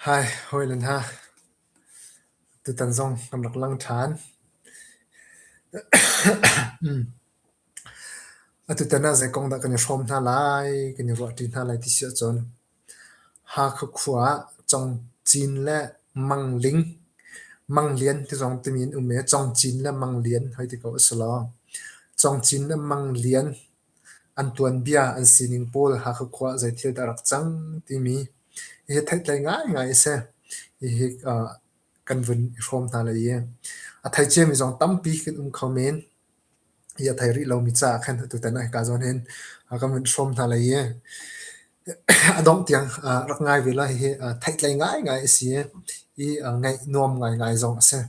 Hai, hawile hna, tutan zong kan rak lang ṭhan. Atutan ah zei kong dah kan i hrawm hna lai, kan i ruahṭi hna lai ti si ahcun Hakha khua ah Congcin le Mangling, Manglian ti zong timi an um i Congcin le Manglian hei ti ko a si law Congcin le Manglian An tuanbia, an sining pawl Hakha khua ah zeithil dah a rak cang timi hihi theihtlei ngaingai a si. Hihi kan vun i hrawm hna lai i a thei ciami zong tampi kan um kho men. Hi a thei rih lomi caah khan atutan ah hika zawn hin kan vun hrawm hna lai i a dongh tiang rak ngai ve law hihi theihtlei ngaingai a si i ngaih nuam ngaingai zong a si.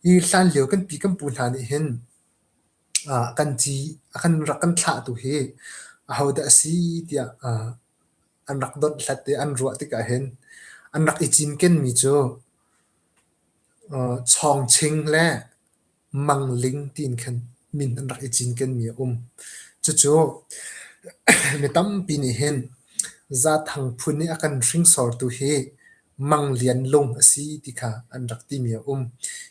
Hi hlanlio kan pi kan pu hna nih hin Kan ci a kan rak kan thlahtu hi ahodah a si tiah an rak donhhlat i an ruah tikah hin an rak i cinkenmi cu Chawngching le Mangling tiin khan min an rak i cinkenmi a um. Cucu mi tampi nih hin Zathang phun i a kan hringsortu hi Mang Lian Lung a si ti kha an rak timi a um.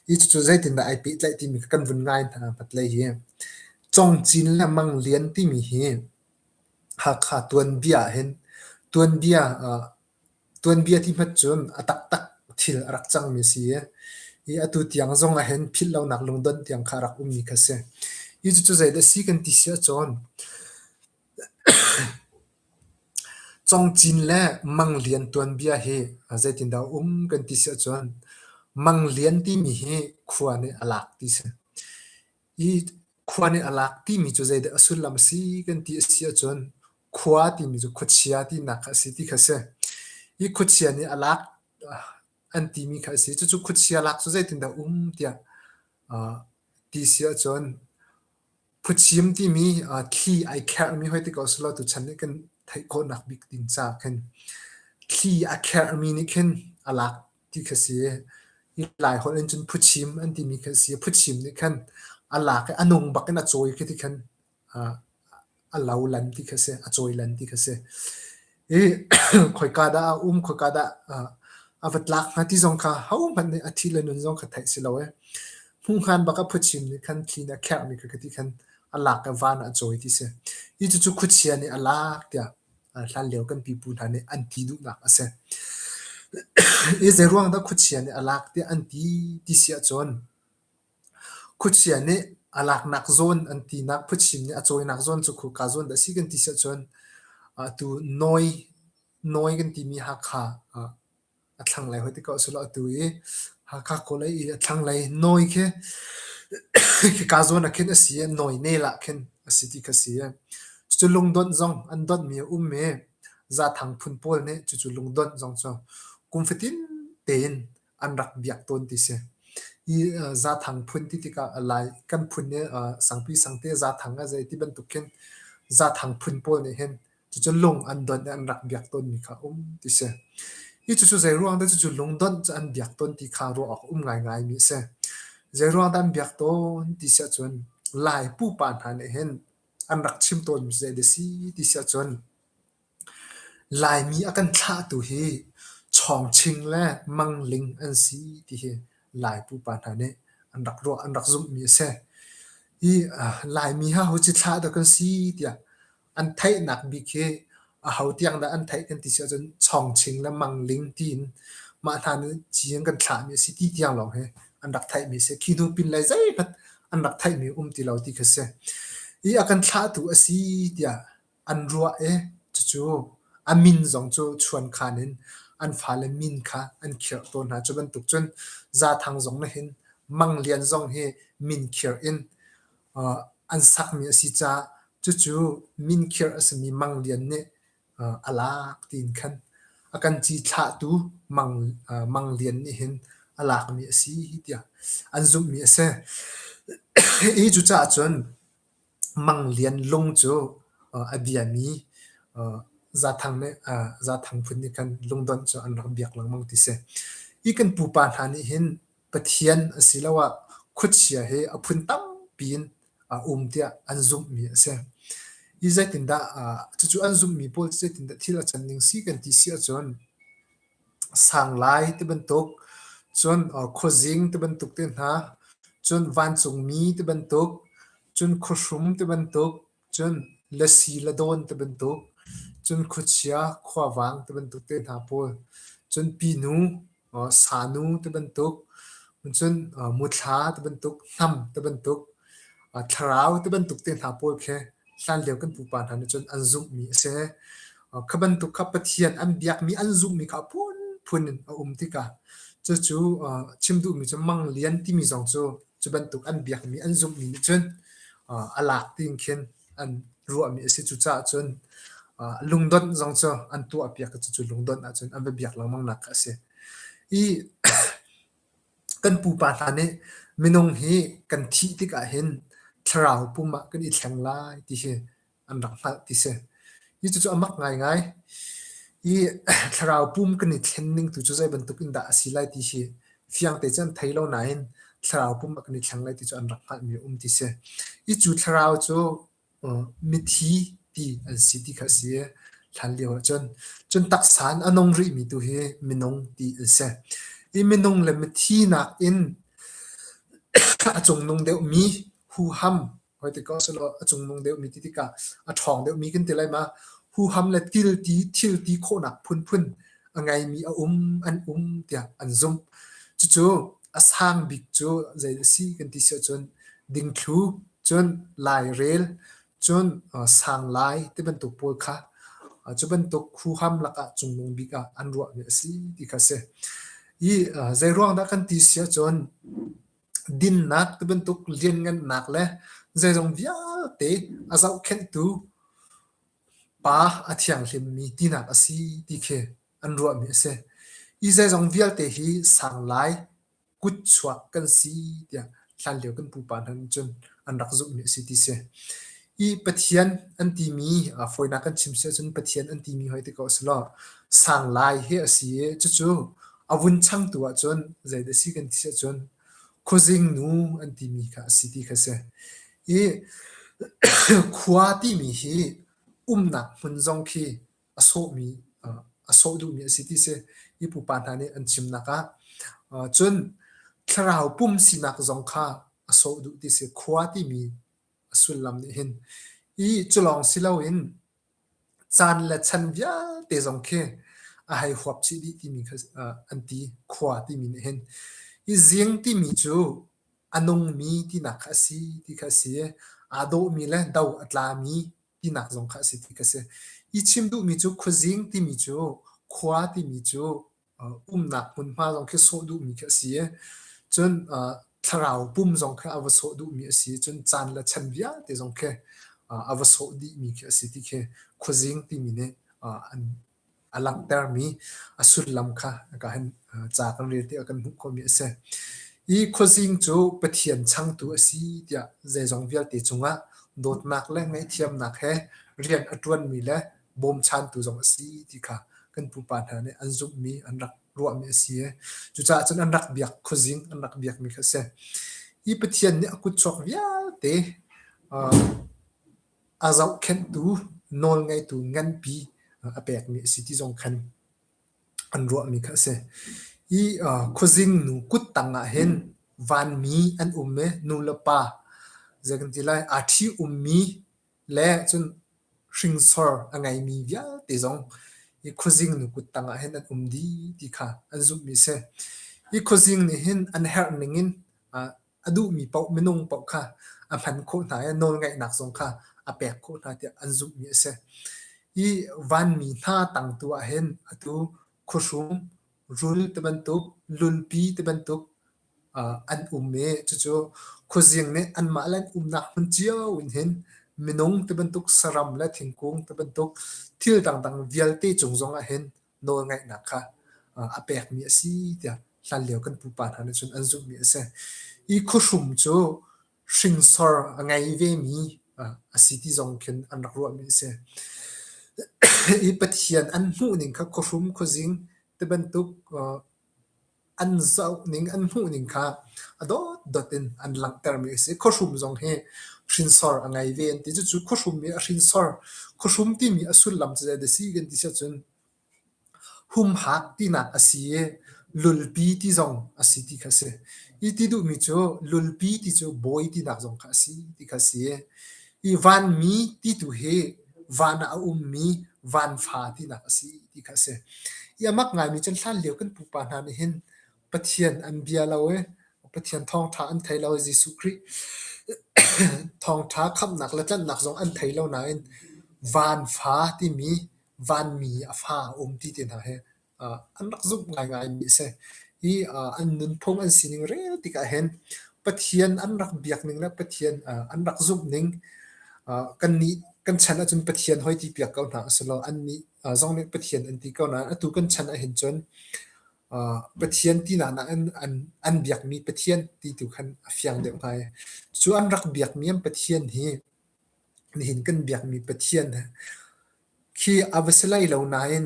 Hi cucu zeitindah ai pehtlaih timi kha kan vun ngai hna hmatlei hi. Congcin le Mang Lian timi hi Hakha tuanbia ah hin tuanbia uh, tuanbia ti hmat cun a taktak thil a rak cangmi a si i hi atu tiang zong ah hin philh lonak lungdonh tiang kha a rak ummi kha a si. Hi cucu zeidah si kan ti si ahcun Congcin le Manglian tuanbia hi zeitindah a um kan ti si ahcun Manglian timi hi khua nih a lak ti si. Hi khua nih a lak timi cu zeidah a sullam a si kan ti a si ahcun khua timi cu khuachia tinak kha a si ti kha a si. Hi khuachia nih a lak an timi kha a si. Cucu khuachia lak cu zeitindah a um tiah ti si ahcun Phuchim timi thli ai kherhmi hoi ti ko selaw tuchan nih kan theih khawhnak bik ding caah khin thli a kherhmi nih khin a lak ti kha si. Hi Laiholh in cun phuchim an timi kha si. Phuchim nih khan a lak i a nung bak in a cawi khi ti khan a lo lan ti kha si, a cawi lan ti kha si. I khoika dah a um, khoika dah a va tlak hnga ti zong kha hohmanh nih a thi le nun zong kha theih si lo ee. Hmuhhngan bak a phuchim nih khan thli nih a kherhmi kha ti khan a lak i van ah a cawi ti si. Hi cucu khuachia nih a lak tiah hlanlio kan pipu hna nih an ti duhnak a si. Hi zeiruang dah khuachia nih a lak tiah an ti ti si ahcun Khuachia nih a laknak zawn an tinak, phuchim nih a cawinak zawn cu khuka zawn dah a si kan ti si ahcun atu Nawi, Nawi kan timi Hakha a thlanglei hoi ti ko selaw atu i Hakha khualei i a thlanglei Nawi khi khika zawn ah khin a si i Nawi nel ah khin a si ti kha si. Cucu lungdonh zong an donhmi a um i Zathang phun pawl nih cucu lungdonh zong cu kum fatin tein an rak biak tawn ti si. Hi Zathang phun ti tikah Lai kan phun nih Sangpi Sangte Zathang a zei ti bantuk khin Zathang phun pawl nih hin cucu lung an donh i an rak biak tawnmi kha a um ti si. Hi cucu zei ruang dah cucu lungdonh cu an biak tawn ti kha ruah awk a um ngaingaimi a si. Zei ruang dah an biak tawn ti si ahcun Lai pupa hna nih hin an rak chim tawnmi cu zei dah si ti si ahcun Laimi a kan thlahtu hi Chawngching le Mangling an si ti hi Lai pupa hna nih an rak ruah, an rak zumhmi a si. Hi Laimi hi aho cithlah dah kan si tiah an theihnak bik hi aho tiang dah an theih kan ti si ahcun Chawngching le Mangling tiin mah hna nih ci an kan thlahmi a si ti tiang lawng hi an rak theihmi a si. Khi hnu pinlei zeihmanh an rak theihmi a um ti lo ti kha si. Hi a kan thlahtu a si tiah an ruah i cucu a min zong cu chuankhan in an fale min kha an khirh tawn hna. Cu bantuk cun Zathang zong nih hin Mang Lian zong hi min khirh in an sakmi a si caah cucu min khirh a simi Mang Lian nih a lak tiin khan a kan ci thlahtu Mang, Mang Lian nih hin a lakmi a si tiah an zumhmi a si. Hi cucaah cun Mang Lian Lung cu a biami Zathang nih Zathang phun nih khan lungdonh cu an rak biak lengmang ti si. Hi kan pupa hna nih hin Pathian asiloah khuachia hi a phun tampi in a um tiah an zumhmi a si. Hi zeitindah cucu an zumhmi pawl cu zeitindah thil a can ning si kan ti si ahcun. Sanglai ti bantuk, cun khuazing ti bantuk te hna, cun vancungmi ti bantuk, cun khuahrum ti bantuk, cun lasi le dawn ti bantuk, cun khuachia khuavang ti bantuk te hna pawl, cun pinu sanu ti bantuk, cun muthla ti bantuk, hnam ti bantuk, thlarau ti bantuk te hna pawl khi hlanlio kan pupa hna nih cun an zumhmi a si. Kha bantuk kha Pathian an biakmi an zumhmi kha a phunphun in a um tikah cucu chim duhmi cu Manglian timi zong cu cu bantuk an biakmi an zumhmi nih cun a lak tiin khin an ruahmi a si. Cucaah cun lungdonh zong cu an tuahpiak i cucu lungdonh ahcun an va biak lengmang nak kha a si. I Kan pupa hna nih minung hi kan thih tikah hin thlarau pum ah kan i thleng lai ti hi an rak hngalh ti si. Hi cucu a mak ngaingai. Hi thlarau pum kan i thlen ning tu cu zei bantuk in dah a si lai ti hi fiangte cu an thei lo nain thlarau pum ah kan i thleng lai ti cu an rak hngalhmi a um ti si. Hi cu thlarau cu Mithi ti an si ti kha a si i hlanlio ahcun. Cun taksa in a nung rihmi tu hi minung ti an si. Hi minung le mithi nakin a cungnung deuhmi huham hoi ti ko selaw a cungnung deuhmi ti tikah a ṭhawng deuhmi kan ti lai ma. Huham le tilti thil ti khawhnak phunphun a ngeimi a um an um tiah an zumh. Cucu a sang bik cu zei a si kan ti si ahcun dingthlu cun lairel, cun sanglai ti bantuk pawl kha cu bantuk huham lakah cungnung bik ah an ruahmi a si ti kha a si. Hi zeiruang dah kan ti si ahcun dinnak ti bantuk lianngannak le zeizong vialte a zohkhenhtu pa a thianghlimmi tinak a si ti khi an ruahmi a si. Hi zeizong vialte hi sanglai kutchuak kan si tiah hlanlio kan pupa hna nih cun an rak zumhmi a si ti si. I Pathian an timi fawinak kan chim si ahcun Pathian an timi hoi ti ko selaw sanglai hi a si i cucu a vun changtu ahcun zeidah si kan ti si ahcun khuazing nu an timi kha a si ti kha si. I khua timi hi umnak hmun zong khi a sawhmi a sawh duhmi a si ti si hi pupa hna nih an chimnak ah. Cun thlarau pum sinak zong kha a sawh duh ti si. Khua timi a sullam nih hin. I culawng si loin caan le chan vialte zong khi a hei huap chih dih timi kha an ti. Khua timi nih hin. Hi zing timi cu a nungmi tinak kha a si ti kha a si. Aa dawhmi le do a tlami tinak zong kha a si ti ka si. I chim duhmi cu khuazing timi cu khua timi cu umnak hmunhma zong khi sawh duhmi khi a si i cun thlarau pum zong khi a va sawh duhmi a si i cun caan le chan vialte zong khi a va sawh dihmi khi a si ti khi khuazing timi nih an a langhtermi a sullam kha hika hin ca kan rel tikah kan hmuh khawhmi a si. Hi khuazing cu Pathian changtu a si tiah zeizong vialte cungah dawtnak le ngaihthiamnak he rian a ṭuanmi le bawmchantu zong a si ti kha kan pupa hna nih an zumhmi an rak ruahmi a si i cucaah cun an rak biak khuazing an rak biakmi kha a si. Hi Pathian nih a kutchuak vialte A zohkhenhtu nawlngeitu nganpi a pekmi a si ti zong khan an ruahmi kha a si. Hi khuazing nu kuttang ah hin vanmi an um i nu le pa zei kan ti lai aa ṭhi ummi le cun hringsor a ngeimi vialte zong hi khuazing nu kuttang ah hin an um dih ti kha an zumhmi a si. Hi khuazing nih hin an herh ning in a duhmi paoh minung paoh kha a hman khawh hna i nawlngaihnak zong kha a pek khawh hna tiah an zumhmi a si. Hi vanmi hna tang tu ah hin atu khuahrum, rul tibantuk, lulpi tibantuk an um i cucu khuazing nih anmah le an umnak hmun cio in hin minung tibantuk, saram le thingkung tibantuk thil dangdang vialte cung zong ah hin nawlngaihnak kha a pekmi a si tiah hlanlio kan pupa hna nih cun an zumhmi a si. Hi khuahrum cu hringsor a ngei vemi a si ti zong khin an rak ruahmi a si. Hi Pathian an hmuhning kha khuahrum khuazing tibantuk an zohning an hmuhning kha a dawtdawt in an langhtermi a si. Khuahrum zong hi hrinsor a ngei ve an ti. Cucu khuahrum i a hrinsor, khuahrum timi a sullam cu zeidah a si kan ti si ahcun. Humhak tinak a si i lulpi ti zong a si ti kha a si. Hi ti duhmi cu lulpi ti cu bawi tinak zong kha a si ti kha a si. I vanmi ti tu hi van ah a ummi vanfa tinak a si ti kha a si. I a mak ngaimi cun hlanlio kan pupa hna nih hin Pathian an bia lo i Pathian thawngṭha an thei lo i Jesuh Khrih thawngṭha khamhnak le tlanhnak zong an thei lo nain vanfa timi vanmi a fa a um ti te hna hi an rak zumh ngaingaimi a si. Hi an nunphung an sining rel tikah hin Pathian an rak biak ning le Pathian an rak zumh ning kannih kan chan ahcun Pathian hoi ti piak ko hna usih law annih zong nih Pathian an ti ko nain atu kan chan ahhin cun Pathian tinak nakin an biakmi Pathian ti tu khan a fiang deuh hnga i cu an rak biakmi an Pathian hi nihin kan biakmi Pathian khi a va si lai lo nain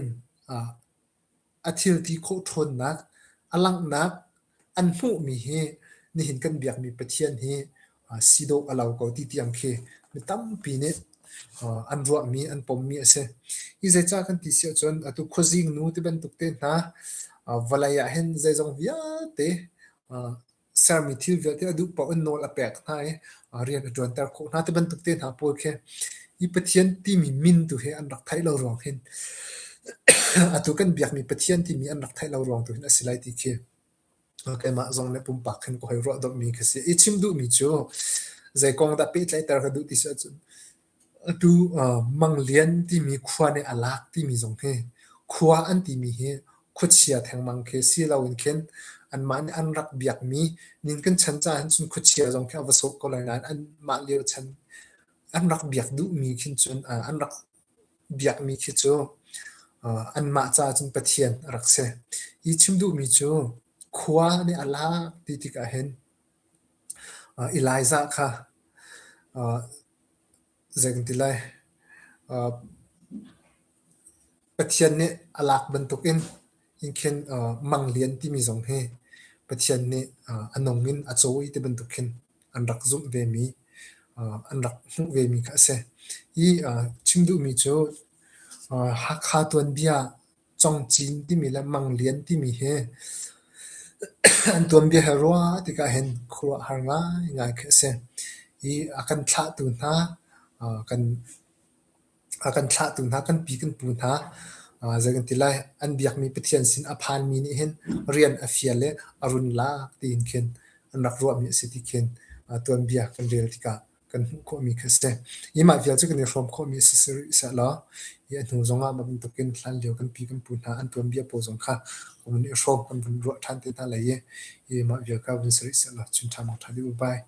a thil ti khawh ṭhawnnak, a langhnak an hmuhmi hi nihin kan biakmi Pathian hi si dawh a lo ko ti tiang khi mi tampi nih an ruahmi, an pommi a si. Hi zeicah kan ti si ahcun atu khuazing nu ti bantuk te hna vawlei ah hin zeizong vialte sermi thil vialte a duh paoh in nawl a pek hna i rian a ṭuanter khawh hna ti bantuk te hna pawl khi hi Pathian timi min tu hi an rak theih lo ruang hin atu kan biakmi Pathian timi an rak theih lo ruang tu hin a si lai ti khi keimah zong nih pumpak khin ka hoi ruah dawhmi khi si. I chim duhmi cu zei kong dah pehtlaihter ka duh ti si ahcun atu Manglian timi khua nih a lak timi zong hi khua an timi hi khuachia thengmang khi si loin khin anmah nih an rak biakmi nin kan chan caah hin cun khuachia zong khi a va sawh ko lai nain anmah lio chan an rak biak duhmi khin cun an rak biakmi khi cu anmah caah cun Pathian a rak si. Hi chim duhmi cu khua nih a lak ti tikah hin Elijah kha zei kan ti lai Pathian nih a lak bantukin in khin Manglian timi zong hi Pathian nih a nung in a cawi ti bantuk khin an rak zumh vemi, an rak hmuh vemi kha a si. Hi chim duhmi cu Hakha tuanbia Congcin timi le Manglian timi hi an tuanbia he ruah tikah hin khuaruahhar ngaingai khi a si. Hi a kan thlahtu hna kan A kan thlahtu hna kan pi kan pu hna zei kan ti lai an biakmi Pathian sin a phanmi nih hin rian a fial i a run lak tiin khin an rak ruahmi a si ti khin tuanbia kan rel tikah kan hmuh khawhmi kha a si. Hi mah vial cu kan i hrawm khawhmi a si rih sehlaw hi a hnu zongah mah bantukin hlanlio kan pi kan pu hna an tuanbia pawl zong kha kan vun i hrawm kan vun ruah ṭhan te hna lai i hi mah vial kha vun si rih sehlaw chun ṭha mang ṭha dih u. Bye.